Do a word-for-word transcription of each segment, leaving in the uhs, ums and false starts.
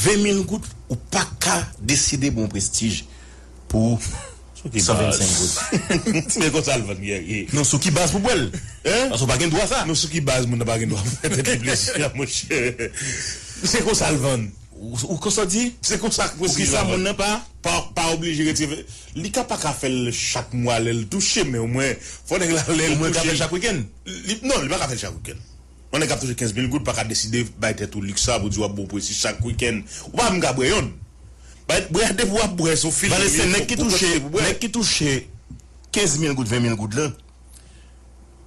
Ven mil goud, ou pa ka deside bon Prestige pou Sou ki san vennsenk baz? Goud. Se konsa l vann, Guerrier. Non, sou ki baz pou bwè l? Hein? Paske w pa gen dwa sa. Non, sou ki baz moun nan pa gen dwa fè tèt li plezi a, monchè? Se konsa l vann. Ou, ou konsa di? Se konsa k Prestige la vann. Poukisa moun nan pa? Pa, pa oblije retire. Li ka pa ka fè l chak mwa lè l touche, men omwen, fò nèg la lè l touche. Omwen ka fè l chak wikenn? Li, non, li pa ka fè l chak wikenn. Yon nèg k ap touche kenz mil goud pa ka deside bay tèt ou liks sa pou di w ap bon Prestige chak wikenn. Ou pa menm ka bwè yonn. Bay, bwè a depi w ap bwè, se yon filtre. Valè se nèg ki touche, nèg ki touche kenz mil goud, ven mil goud lan.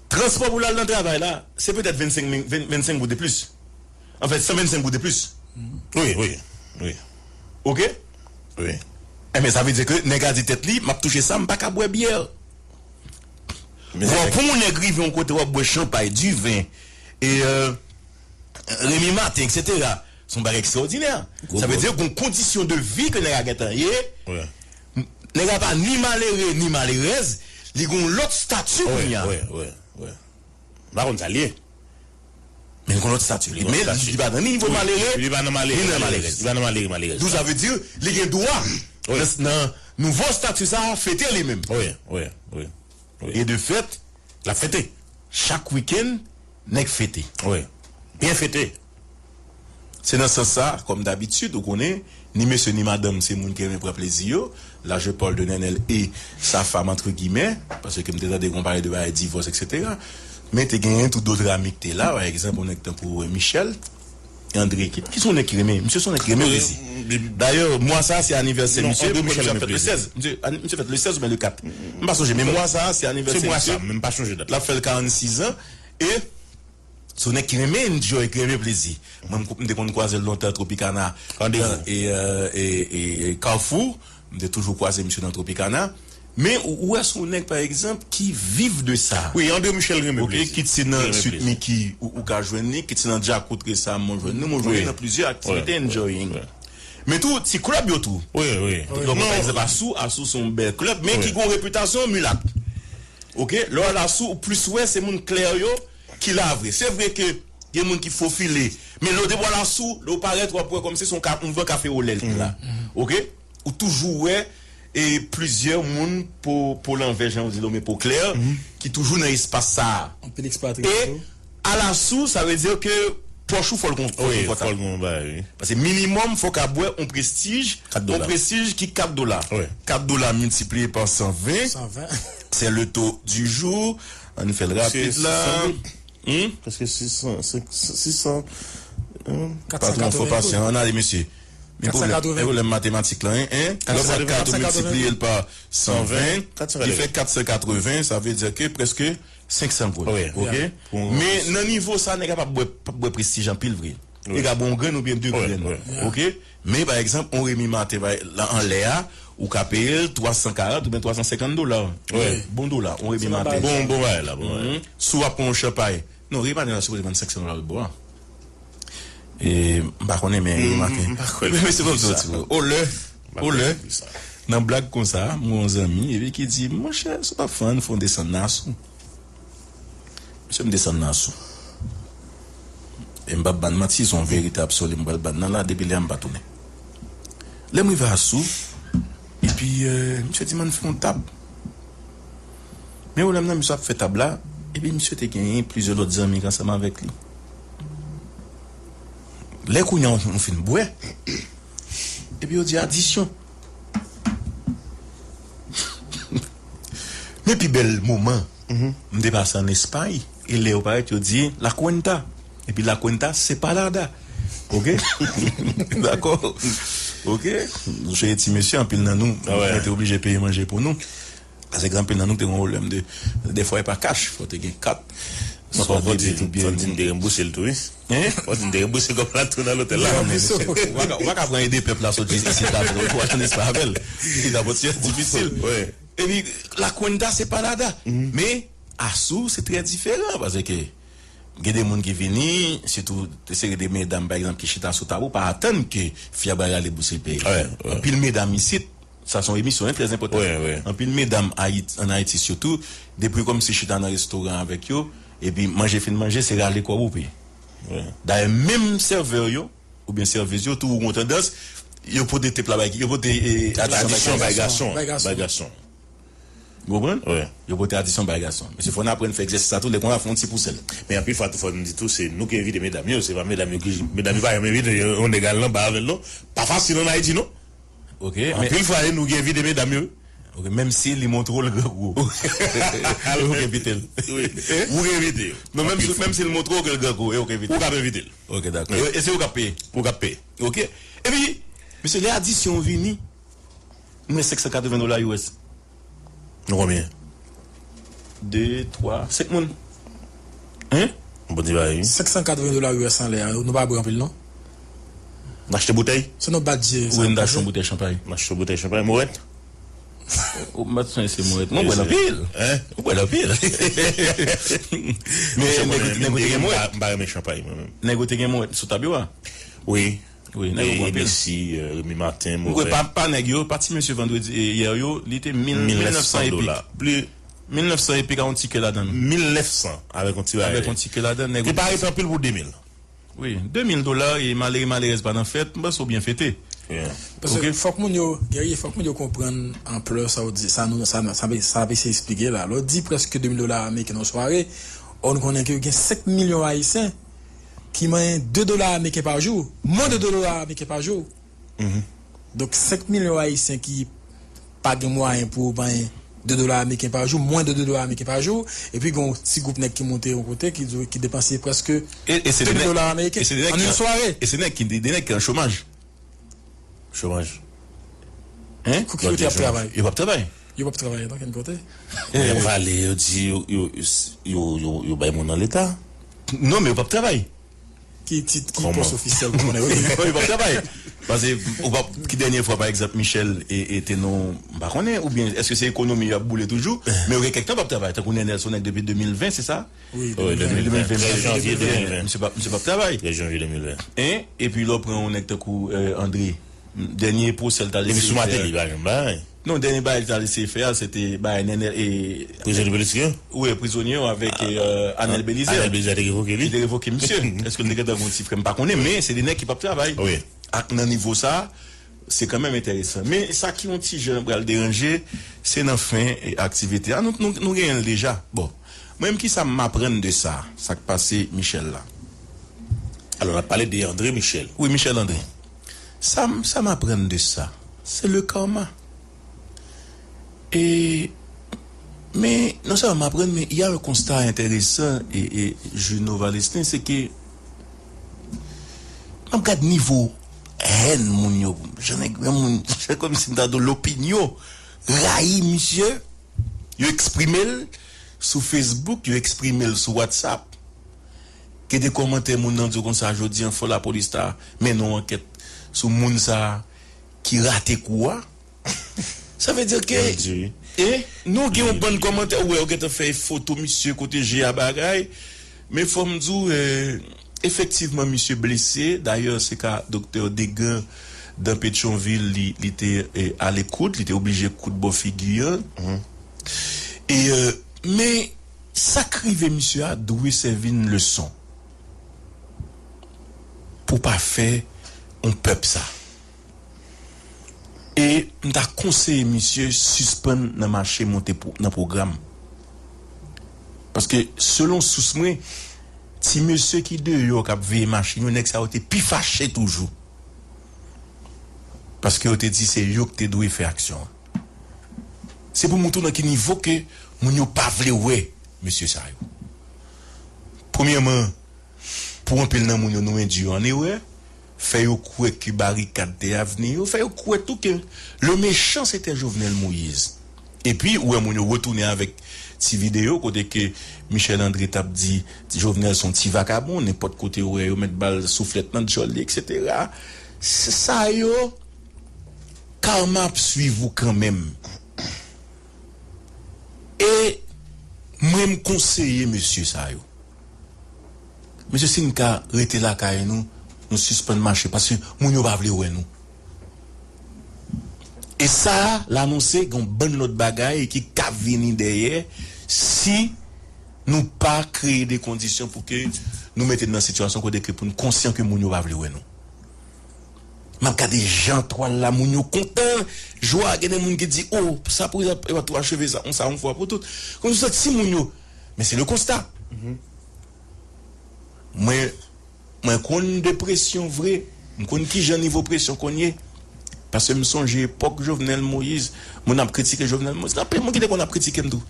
Transpò pou l al nan travay la, se petèt vennsenk mil, ven, vennsenk goud de plis. Anfèt, san vennsenk goud de plis. Wi, wi, wi. Oke? Wi. Enben, sa vle di ke nèg a di tèt li, m ap touche sa, m pa ka bwè byè. Bon, pou yon nèg rive yon kote, w ap bwè chanpay, diven, e, euh, Remy Martin, et cetera. Se yon bagay ekstraòdinè. Sa vle di gen yon kondisyon de vi ke nèg la gentan ye. Wi. Nèg la pa ni malere, ni malerèz, li gen yon lòt estati kounye a. Wi, wi, wi. M pa konn sa l ye. Men li gen yon lòt estati. Li gen yon lòt estati. Men li pa nan ni nivo malere, li pa nan malere, ni nan malerèz. Li pa nan malere, malerèz. Donk sa vle di, li gen dwa, wi, nan, nan nouvo estati sa a, fete li menm. Wi, wi, wi, wi. E de fèt, l ap fete. Chak wikenn, nèg fete. Wi. Byen fete. Se nan sans sa, kòm dabitid, ou konnen, ni mesye ni madanm, se moun ki renmen pran plezi yo. Là, je parle de Nenel et sa femme, entre guillemets, paske m te tande kon pale de bagay divòs, et cetera. Men te genyen tout dòt ami ki te la, pa egzanp, yon nèg tankou, euh, Michel André, ki, ki se yon nèg ki renmen, misye se yon nèg ki renmen plezi. Dayè, mwa sa a, se anivèsè misye, misye ap fèt le sèz. Misye, an-, misye fèt le sèz oubyen le kat. M pa sonje, men mwa sa a, se anivèsè misye. Se mwa sa, men m pa sonje dat. L ap fè l karannsis an. E Se yon nèg ki renmen enjoy, ki renmen plezi. Mwen, m, m te konn kwaze l lontan Tropicana, e, e, e, e Carrefour. M te toujou kwaze misye nan Tropicana. Men ou, ou wè se yon nèg, pa egzanp, ki viv de sa. Wi, André Michel renmen plezi. Kit se nan Sweet Mickey ou, ou ka jwenn li, kit se nan Djakout resaman ou jwenn li, men ou jwenn li nan plizyè aktivite, enjoying. Men tou, ti klèb yo tou. Wi, wi. Donk, pa egzanp, Asou, Asou se yon bèl klèb, men ki gen yon repitasyon milat. Oke, lè w al Asou, ou plis wè se moun klè yo ki la vre. Se vre ke gen moun ki fofile, men lè w depi w al Asou, lè w parèt, w ap wè kòmsi se yon ka, yon van kafe olè l ki la. Oke? Ou toujou wè, e, plizyè moun po, po lanvè, jan yo di l, men po klè, ki toujou nan espas sa a. Anpil ekspatrye tou. Al Asou, sa vle di ke pòch ou fò l gon, fò l gon kontak. Wi, fò l gon bagay, wi. Paske minimòm, fò w ka bwè yon Prestige, yon Prestige ki kat dola. Wi. Kat dola miltipliye pa san ven, san ven, c'est le taux du jour. Ann fè l rapid la. Prèske sis san goud. Hmm? Prèske sis san, senk, sis san, hmm? Patwon, fò pasyan, ann ale, mesye. Men pwoblèm, men pwoblèm matematik la, hein, hein? Lè w pran kat ou miltipliye l pa san ven, li fè kat san katreven, sa vle di ke prèske senk san goud. Wi. Oke? Men nan nivo sa, nèg la p ap bwè, p ap bwè Prestige anpil vre. Li ka bwè yon grenn oubyen de grenn. Oke? Men, pa egzanp, yon Remy Martin, pa, la, anlè a, ou ka peye l twa san karant oubyen twa san senkant dola. Bon dola, yon Remy Martin. Bon, bon bagay la, bon bagay. Si w ap pran yon chanpay. Non, Remy Martin la sipoze vann senk san dola lòt bò a. E, m pa konnen, men Remy Martin. Men se kòmsi, olè, olè, nan blag konsa, m gen yon zanmi, epi ki di, monchè, si w p ap fè anyen, fò w desann nan Asou. Mesye, m desann nan Asou. E m p ap ba n manti, se yon verite absoli m pral ba n nan la, depi lè a m pa tounen. Lè m rive Asou, epi, euh, misye di m ann fè yon tab. Men pwoblèm nan, misye ap fè tab la, epi misye te genyen plizyè lòt zanmi k ansanm avèk li. Lè kounye a nou fin bwè, epi yo di adisyon. Men pi bèl moman, m te pase ann Espay, e lè yo parèt, yo di la cuenta. Epi la cuenta separada. Oke? Dakò? Oke? Nou se ti mesye, anpil nan nou, nou te oblije peye manje pou nou. Paske gen anpil nan nou ki te gen yon pwoblèm de, dèfwa e pa kach, fò te gen kat, swa debit oubyen. Fò di m te ranbouse l tou, wi. Hein? Fò di m te ranbouse kòb la tou nan lotèl la. Ou pa ka, ou pa ka pran ede pèp la sot isit la, pou, pou al nan Espay avè l. Li ta pran ti difisil. Epi, la cuenta separada. Men, Asou, se trè diferan, paske gen de moun ki vini, sitou, seri de medam, pa egzanp, ki chita sou tab, ou pa atann ke fi a bay rale bous li peye. Anpil medam isit, Sa se yon emisyon, hein, trè enpòtan. Wi, wi. Anpil medam Ayit-, ann Ayiti sitou, depi kòmsi chita nan restoran avèk yo, epi manje fin manje, se rale kòb ou peye. Wi. Dayè, menm sèvè yo, oubyen sèvez yo, tou gon tandans, yo pote tep la bay, yo pote eh, adisyon bay gason. Bay gason. Ou konprann? Yo pote adisyon bay gason. Mesye, fò n aprann fè egzèsis sa tou, lè konn ap fè yon ti pouse l. Men anpil fwa tou, fò n di tou, se nou ki envite medam yo, se pa medam yo ki, medam yo pa janm envite yon nèg al nan ba avè l non. Pa fasil an Ayiti non. Ok, men anpil fwa, e nou ki envite medam yo. Ok, menm si li montre w l grangou. Ou k envite l. Wi. Ou k envite yo. Non, menm si, menm si l montre w ke l grangou, e ou k envite l. Ou k ap envite l. Ok, dakò. E, e se ou k ap peye. Ou k ap peye. Ok. Epi, mesye, lè adisyon vini, mwen senk san katreven dola U S. Nou konbyen? De, twa, senk moun. Hein? Bon ti bagay, wi. Senk san katreven dola U S anlè a, nou pa bwè anpil non. N achte boutèy? Se nou bat je. Wi, n achte yon boutèy chanpay. N achte yon boutèy chanpay. Morèt? Ou m pa t sonje se morèt. Mwen bwè l anpil. Hein? Ou bwè l anpil. Men nèg yo te gen morèt. M pa renmen chanpay, mwen menm. Nèg yo te gen morèt sou tab yo a. Wi. Wi, nèg yo pran anpil. Messi, euh, Remy Martin, Mwen kwè pa, pa nèg yo, pa ti mesye vandredi e yè yo, li te mil, mil nèf san epi. Mil nèf san dola. Pli mil nèf san epi ka yon tikè ladan l. Mil nèf san avèk yon ti bagay. Avèk yon tikè ladan, nèg yo. Li pa ret anpil pou de mil. Wi, de mil dola e malere malerèz pa nan fèt, m panse w byen fete. Yeah. Paske fòk moun yo, Guerrier, fòk moun yo konprann anplè sa w di, sa nou, sa, sa, sa ap eseye eksplike la. Lè w di prèske de mil dola ameriken nan sware, ou konnen ke gen senk milyon ayisyen ki manyen de dola ameriken pa jou, mwen de dola ameriken pa jou. Donk, senk milyon ayisyen ki pa gen mwayen pou yo manyen de dola ameriken pa jou, mwen de de dola ameriken pa jou, epi gen yon ti gwoup nèg ki monte yon kote ki di, ki depanse prèske de mil dola ameriken an yon sware. E se nèg ki, de nèg ki an chomaj. Chomaj. Hein? Pou ki kote y ap travay? Yo p ap travay. Yo p ap travay nan kenn kote. Lè y ap pale, yo di yo, yo, yo, yo, yo bay moun nan Leta. Non, men yo p ap travay. Ki tit, ki pòs ofisyèl ou konnen yo? Non, yo p ap travay. Paske ou p ap, ki dènye fwa, pa egzanp, Michel e, e te non, m pa konnen, oubyen èske se ekonomi y ap boule toujou, men yo gen kèk tan p ap travay. Tankou Nenel se yon nèg depi de mil ven, se sa? Wi, depi de mil ven. Trèz janvye de mil ven. Misye p ap, misye p ap travay. Trèz janvye de mil ven. Hein? Epi lè w pran yon nèg tankou, euh, André, dènye pwosè l t al eseye fè. Depi sou Martelly, pa janm bay. Non, dènye bagay li t al eseye fè a, se te bagay Nenel e prizonye politik yo? Wi, prizonye yo avèk, eh, Anel Belizaire. Anel Belizaire te revoke li? Li te revoke misye. Èske l te gentan gen yon ti frè? M pa konnen, men se de nèg ki p ap travay. Wi. Ak nan nivo sa, se kanmenm enteresan. Men sa ki yon ti jan pral deranje, se nan fen, eh, aktivite a. Nou, nou, nou genyen l deja. Bon, mwen menm, kisa m aprann de sa? Sa k pase Michel la? Alò, n ap pale de André Michel. Wi, Michel André. Sa m, sa m aprann de sa, se le karma. E, men, non sèlman m aprann, men il y a un constat intéressant, e, e, Juno Valestin, se ke m ap gad nivo hèn moun yo, jan nèg, moun, se kòmsi m ta di w lopinyon, rayi misye, yo eksprime l sou Facebook, yo eksprime l sou WhatsApp. Gen de kòmantè moun nan di w konsa, jodi an, fò lapolis ta mennen yon ankèt sou moun sa a ki rate kou a. Sa vle di ke, e, nou gen yon bann kòmantè, ou wè, yo gentan fè foto misye kote je a bagay. Men fò m di w, eh, efektivman, misye blese. Dayè, se ka doktè Degan dan Petyonvil, li, li te, eh, alekout, li te oblije kout bò figi an. E, eh, men, sa k rive misye a dwe sèvi n leson pou pa fè yon pèp sa. E m ta konseye misye sispann nan mache monte pou, nan pwogram. Paske, selon sous mwen, ti mesye ki deyò k ap veye machin yo, nèg sa yo te pi fache toujou. Paske yo te di se yo k te dwe fè aksyon an. Se pou montre w nan ki nivo ke moun yo pa vle wè mesye sa yo. Premyèman, pou anpil nan moun yo, nou endui yo an erè, fè yo kwè ke barikad te avni yo, fè yo kwè tou ke le méchant c'était Jovenel Moïse. Epi, ou wè moun yo retounen avèk ti videyo kote ke Michel André t ap di Jovenel se yon ti vakabon, nenpòt kote ou wè yo mèt bal souflèt nan djòl li, etsetera. Se sa yo, karma ap swiv ou kanmenm. E mwen, m konseye mesye sa yo. Mesye, si n ka rete lakay nou, nou sispann mache, paske moun yo pa vle wè nou. E sa a, l anonse gen yon bann lòt bagay ki ka vini dèyè si nou pa kreye de kondisyon pou ke nou mete n nan sitiyasyon kote ke pou n konsyan ke moun yo pa vle wè nou. M ap gade jan twal la, moun yo kontan, jwa, gen de moun ki di, "O, sa pou yo pa tou acheve sa konsa yon fwa pou tout." Kòmsi w santi moun yo. Men se le konsta. Mwen, mwen konn de presyon vre. M konn kijan nivo presyon konn ye. Paske m sonje epòk Jovenel Moïse, moun ap kritike Jovenel Moïse. Gen anpil moun ki te konn ap kritike m tou.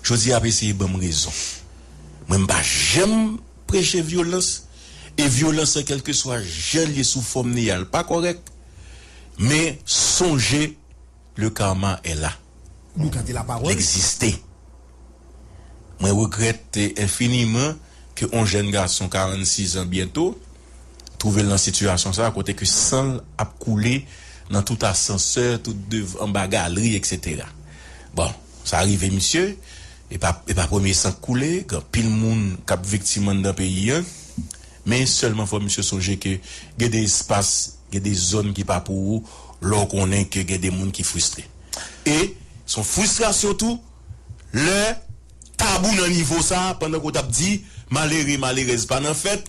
Jodi a ap eseye ban m rezon. Mwen, m pa janm preche vyolans. E vyolans lan, kèlkeswa jan l ye, sou fòm li a, l pa kòrèk. Men sonje, le karma est là. Li egziste. Mwen regrèt enfiniman ke yon jèn gason karannsis an byento twouve l nan sitiyasyon sa a, kote ke san l ap koule nan tout asansè, tout dev-, anba galri, et cetera. Bon, sa rive misye, e pa, e pa premye san k koule, gen anpil moun k ap viktim anndan peyi a, men sèlman fò misye sonje ke gen de espas, gen de zòn ki pa pou ou, lè w konnen ke gen de moun ki fristre. E se yon fristrasyon tou, lè tabou nan nivo sa, pandan ke w t ap di, malere, malerèz pa nan fèt,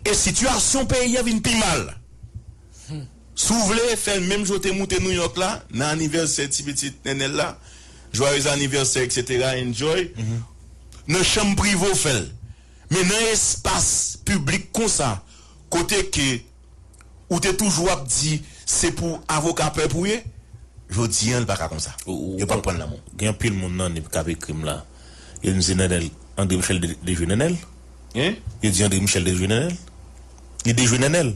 e sitiyasyon peyi a vin pi mal. Si w vle fè l menm jan w te moute Nouyòk la, nan anivèsè ti pitit Nènèl la, joyeux anniversaire, et cetera, enjoy. Nan chanm prive w fè l. Men nan espas piblik konsa, kote ke ou te toujou ap di se pou avoka pèp ou ye, jodi a, l pa ka konsa. Ou, ou, yo p ap pran l nan men w. Gen anpil moun nan Nip k ap ekri m la. Yo di m se Nènèl, André Michel de-, dejwe Nènèl. Hein? Yo di André Michel dejwe Nènèl. Li dejwe Nènèl.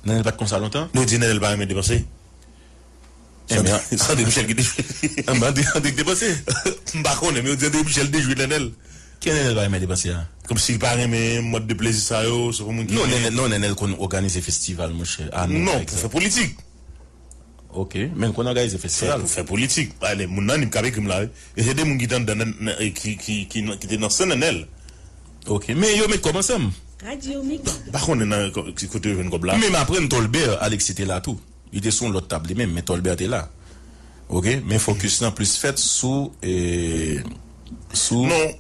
Nènèl pa t konsa lontan? Yo di Nènèl pa renmen depanse. Se André, se André Michel ki dejwe. André, André ki depanse? M pa konnen, men yo di André Michel dejwe Nènèl. Ki Nènèl pa renmen depanse a? Kòmsi li pa renmen mòd de plezi sa yo, se pou moun ki... Non, Nènèl, non, Nènèl konn òganize festival, monchè. Non, pou fè politik. Ok, men l konn òganize festival. Pou fè politik. Ale, moun nan Nip k ap ekri m la, wi. E se de moun ki te anndan nan, nan, e ki, ki, ki, ki te nan sen Nènèl. Ok, men yo met kòb ansanm. M pa konnen nan ki kote yo jwenn kòb la. Men m aprann Tolbert Alexis te la tou. Li te sou yon lòt tab li menm, men Tolbert te la. Ok, men fokis lan plis fèt sou, e, sou... Non,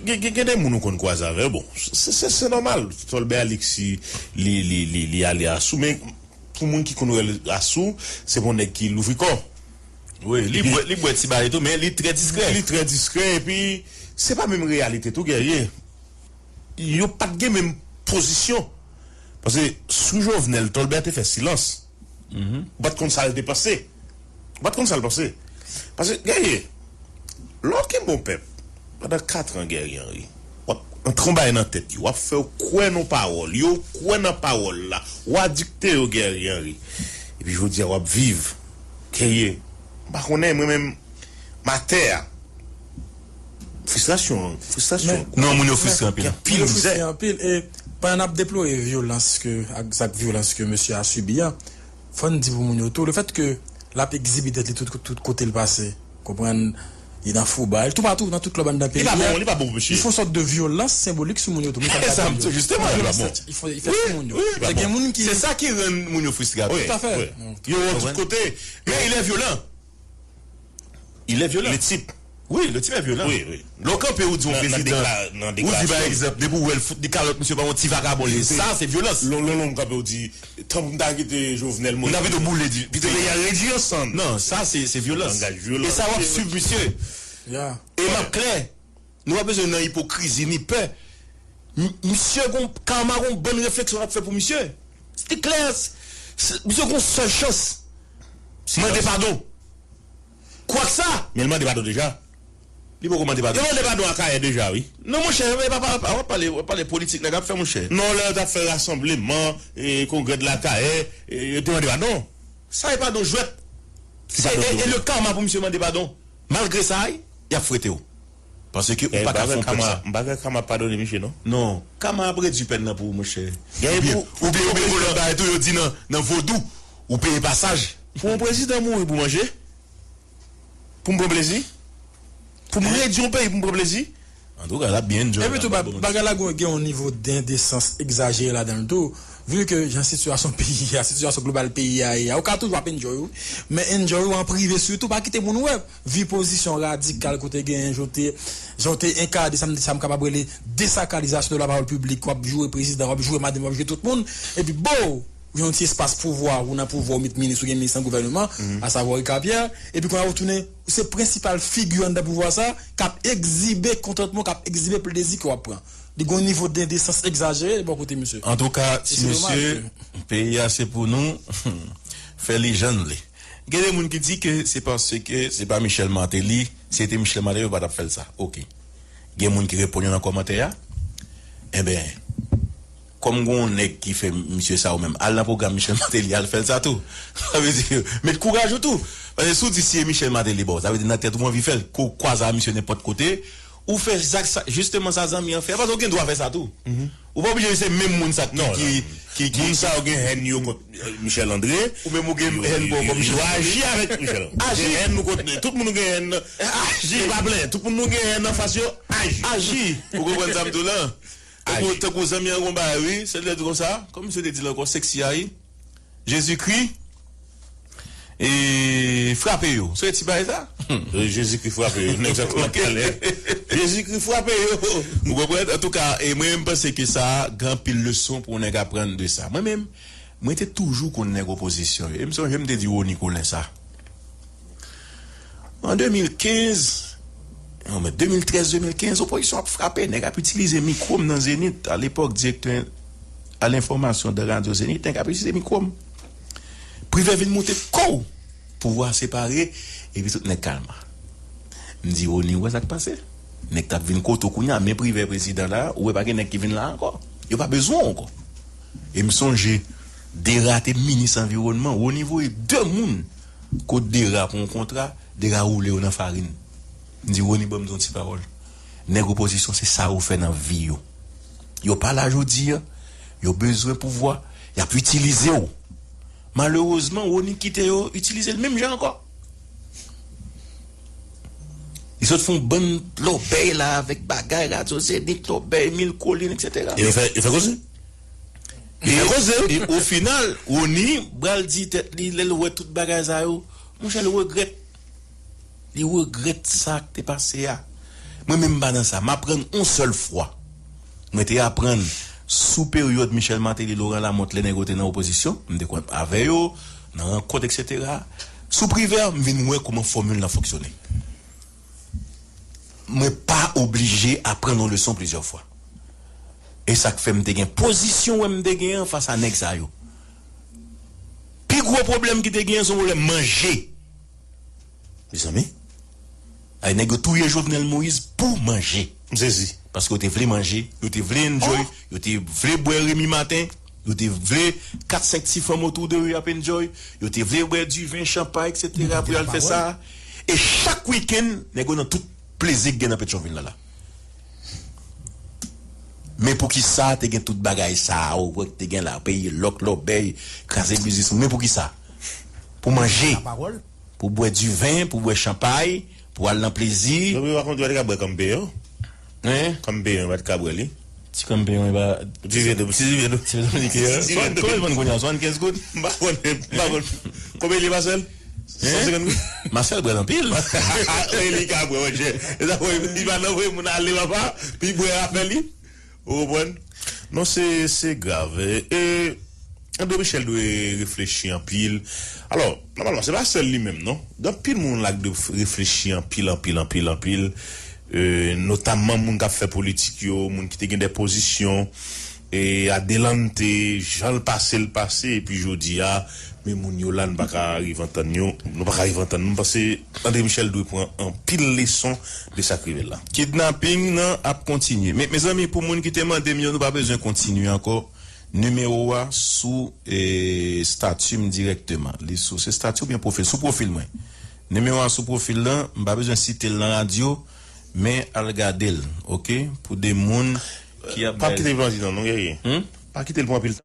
gen, gen, gen de moun ou konn kwaze avè yo. Bon, se, se, se nòmal. Tolbert Alexis, li, li, li, li ale asou, men pou moun ki konn wè l asou, se pa yon nèg ki louvri kò. Wi, li bwè, li bwè ti bagay tou, men li trè diskrè. Li trè diskrè, epi se pa menm reyalite tou, Guerrier. Yo pa t gen menm pozisyon. Paske sou Jovenel, Tolbert te fè silans. Ou pa t konn sa l te panse. Ou pa t konn sa l panse. Paske, Guerrier, lè w kenbe yon pèp pandan kat an, Guerrier Henry, w ap antre yon bagay nan tèt yo, w ap fè yo kwè nan pawòl, yo kwè nan pawòl la, w a dikte yo, Guerrier Henry. Epi jodi a, w ap viv. Guerrier, m pa konnen, mwen menm, m atè a. Fristrasyon, fristrasyon. Non, moun yo fristre anpil. Anpil mizè. Moun yo fristre anpil. E pandan n ap deplore vyolans ke, ak zak vyolans ke mesye a sibi a, fò n di pou moun yo tou, lefèt ke l ap egzibi tèt li tout, tout kote l pase, konprann, li nan fouba, toupatou, nan tout klèb anndan peyi a. Li pa bon, li pa bon pou mesye. Li fè yon sòt de vyolans senbolik sou moun yo tou. Moun k ap gade yo. Jisteman, li pa bon. Li fè, li fè sou moun yo. Wi, li pa bon. Gen moun ki... Se sa ki rann moun yo fristre. Wi, toutafè. Yo wè tout kote. Men il est violent. Il est violent. Le type. Wi, le type est violent. Wi, wi. Lè w kanpe, ou di yon prezidan, ou di pa egzanp, depi w wè l fout li kalòt, misye pa yon ti vagabon li ye. Sa, se vyolans. Lon, lon, lon, m kanpe, ou di, tanpri m ta kite Jovenel Moïse. M ta pito boule di, pito peyi a redui an sann. Non, sa, se, se vyolans. Langaj vyolans. E sa, w ap swiv misye. E m ap klè. Nou pa bezwen nan ipokrizi ni pè. M-, misye gon, Karma gon bann refleksyon l ap fè pou misye. Se klè, s-, s-, misye gon sèl chans. Mande padon. Kwaksa! Men l mande padon deja. Li poko mande padon. Yo mande padon Akayè deja, wi. Non, monchè, men pa, pa, pa, w ap pale, w ap pale politik nèg ap fè, monchè. Non, lè yo t ap fè rasanbleman, e, kongrè de l'Akayè, e, yo te mande padon. Sa e padon jwèt. Se, e, e le Karma pou misye mande padon. Malgre sa, y ap frete w. Paske ou pa ka fè yon pèp sa. M pa kwè Karma ap padone misye, non. Non, Karma ap redui pèn nan pou ou, monchè. Oubyen, oubyen, oubyen, gon lòt bagay tou, yo di nan, nan vodou, ou peye pasaj. Pou yon prezidan mouri pou manje? Pou m pran plezi? Pou m redui yon peyi pou m pran plezi? Antouka, l ap byen enjoy. Epi tou, bagay la gen yon nivo dendesans egzajere ladan l tou. Vu ke jan sitiyasyon peyi a, sitiyasyon global peyi a ye a, ou ka toujou ap enjoy ou. Men enjoy ou an prive sitou, pa kite moun wè. Vi pozisyon radikal kote genyen jan w te, jan w te enkade sa m, sa m kapab rele desakalizasyon de la pawòl piblik, w ap joure prezidan, w ap joure madanm, w ap joure tout moun, epi bow! Ou gen yon ti espas pouvwa, ou nan pouvwa, ou met minis, ou gen minis nan gouvènman, asavwa Ricard Pierre, epi kounye a ou tounen, ou se prensipal figi anndan pouvwa sa, k ap egzibe kontantman, k ap egzibe plezi ke w ap pran. Li gen yon nivo de endesans egzajere bò kote misye. Antouka, ti mesye, peyi a se pou nou, fè li jan l vle. Gen de moun ki di ke se paske se pa Michel Martelly, si se te Michel Martelly, yo pa t ap fè l sa. Oke. Gen moun ki reponn yo nan kòmantè a. Enben, kòm gen yon nèg ki fè misye sa ou menm, al nan pwogram Michel Martelly, al fè l sa tou. Sa vle di, met kouraj ou tou. Paske si w di si e Michel Martelly ba w, sa vle di nan tèt ou anvi fè l, ke w kwaze a misye nenpòt kote, ou fè zak sa, jisteman sa zanmi an fè, paske w gen dwa fè sa tou. Ou pa oblije se menm moun sa ki, ki, ki, ki, moun sa yo gen hèn yo kont, euh, Michel André. Ou menm ou gen hèn pa w kont Michel André. Yo aji avèk Michel André. Aji. Gen hèn nou kont, tout moun nou gen hèn. Aji. Se pa plenyen. Tout moun nou gen hèn anfas yo, aji. Aji. Ou konprann sa m di w lan? Tankou, tankou zanmi an gon bagay, wi. Se lè di konsa, kòm misye te di l ankò, sexy a, wi. Jezikri, e, frape yo. Se ti bagay sa? Jezikri frape yo. Nèg sa kòman kalè. Jezikri frape yo. Ou konprann? Antouka, e mwen, m panse ke sa, gen anpil leson pou yon nèg aprann de sa. Mwen menm, mwen te toujou konn nèg opozisyon yo. E m sonje m te di Rony Colin sa. An de mil kenz, non, men de mil trèz, de mil kenz, opozisyon ap frape, nèg ap itilize mikwo m nan Zenith, alepòk direktè a lenfòmasyon de radyo Zenith, nèg ap itilize mikwo m. Privè vin moute kou, pouvwa separe, epi tout nèg kalma. M di, Rony, ou wè sa k pase? Nèg t ap vin kote w kounye a, men Privè prezidan la, ou wè pa gen nèg ki vin la ankò. Yo pa bezwen w ankò. E m sonje, Dera te minis anviwònman, Rony voye de moun kot Dera pou yon kontra, Dera woule yo nan farin. M di, Rony, ban m di yon ti pawòl. Nèg opozisyon, se sa yo fè nan vi yo. Yo pa la jodi a, yo bezwen pouvwa, y ap itilize w. Malerezman, Rony kite yo itilize l menm jan ankò. Li sot fè yon bann lòbèy la avèk bagay, radyo Zenith, lòbèy, mil kolin, etsetera. E yo fè, yo fè koze? Li fè koze, wi. E o final, Rony pral di tèt li, lè l wè tout bagay sa yo, monchè, l regrèt. Li regrèt sa k te pase a. Mwen menm m pa nan sa. M aprann yon sèl fwa. Mwen te aprann sou peryòd Michel Martelly, Laurent Lamothe, lè nèg yo te nan opozisyon, m te konn avè yo, nan rankont, etsetera. Sou Privè, m vin wè kòman fòmil lan fonksyone. Mwen pa oblije aprann yon leson plizyè fwa. E sa k fè m te gen pozisyon wè m te gen an fas a nèg sa yo. Pi gwo pwoblèm ki te gen an, se yon pwoblèm manje. Mezanmi. Ay, nèg yo touye Jovenel Moïse pou manje. M sezi. Paske yo te vle manje, yo te vle enjoy, yo te vle bwè Remy Martin, yo te vle kat senk ti fanm otou de yo y ap enjoy, yo te vle bwè diven, chanpay, etsetera pou y al fè sa. E chak wikenn, nèg yo nan tout plezi k gen nan Petyonvil la la. Men poukisa te gen tout bagay sa a, ou wè k te gen la, peye lòk, lòbèy, kraze biznis moun. Men poukisa? Pou manje, pou bwè diven, pou bwè chanpay, pou al nan plezi. Yo pa konn yo pa t ka bwè kanmpeyon. Hein? Kanmpeyon, yo pa t ka bwè li. Ti kanmpeyon, e pa. Ti vin, ti vin. Ti vin. Ti vin. Konbyen l vann kounye a? Swannkenz goud? M pa konnen, m pa konnen. Konbyen li, Marcel? Hein? San senkant goud? Marcel bwè l anpil. E li ka bwè, monchè. E sa, li pa nan voye moun ale, papa, pi bwè afè li. Ou konprann? Non, se, se grav. E, e, André Michel dwe reflechi anpil. Alò, nòmalman, se pa sèl li menm, non. Gen anpil moun la k dwe f-, reflechi anpil, anpil, anpil, anpil. E, notamman moun k ap fè politik yo, moun ki te gen de pozisyon, e, adelante, jan l pase, l pase, epi jodi a, men moun yo la, nou pa ka rive antann yo, nou pa ka rive antann nou, m panse André Michel dwe pran anpil leson de sa k rive l la. Kidnaping nan ap kontinye. Men, mezanmi, pou moun ki te mande m yo, nou pa bezwen kontinye ankò. Nimewo a sou, e, estati m dirèkteman. Li sou, se estati oubyen pwofil? Sou pwofil mwen. Nimewo a sou pwofil lan, m pa bezwen site l nan radyo, men al gade l, oke? Pou de moun ki ap bay. Pa kite l pran ti tan, non, Guerrier. Hmm? Pa kite l pran anpil tan.